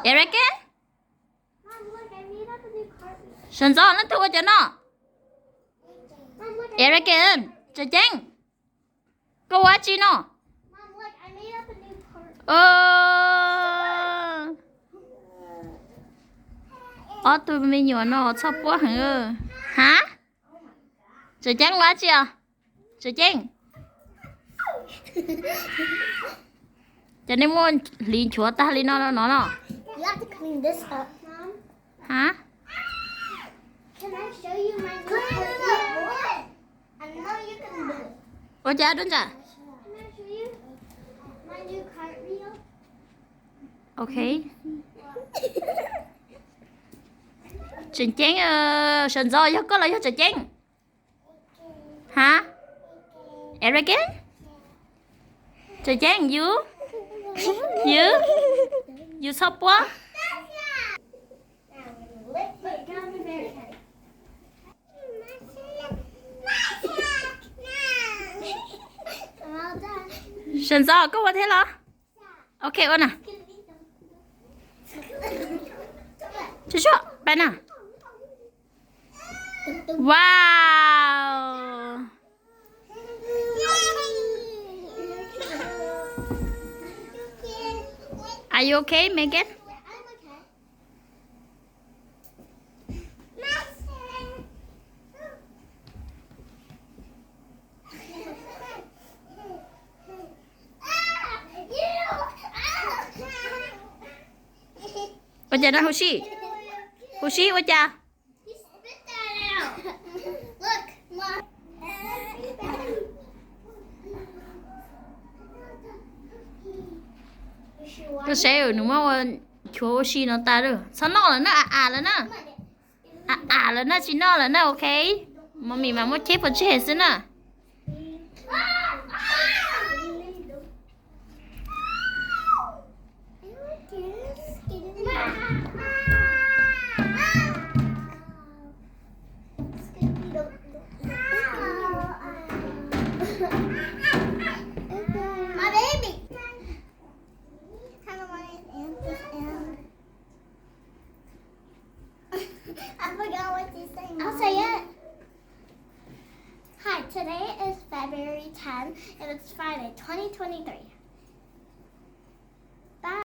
Eric, sawv ntxov, leej twg ua cov no? Eric, Tseem Ceeb, koj ua dab tsi no? Ob tug me nyuam no txhob puab heev. Hab, Tseem Ceeb ua dab tsi os? Tseem Ceeb, ces nej muaj hliv nchuav tag li no no no? Hab, ua cas dua ntawm? Ok. Tseem Ceeb, sawv ntxov, yog koj los yog Tseem Ceeb? Hab, Eric, Tseem Ceeb, yus, yus, yus txhob puab. Sawv ntxov, koj ua thiab los? Ok, ua na. Tsuag tsuag, pab na. Wow. Are you okay, Megan? Ua cas no Huv Sij? Huv Sij ua cas? Koj saib nws muab ua nchuav ua si no tas lawm. Txhob noj lawm na, a a lawm na. A a lawm na, tsis noj lawm na, ok. Mummy mas muab cheb pov tseg xwb na. My baby. Kind of want it in this end. I forgot what to say. I'll say it. Hi, today is February tenth, and it's Friday, twenty twenty-three.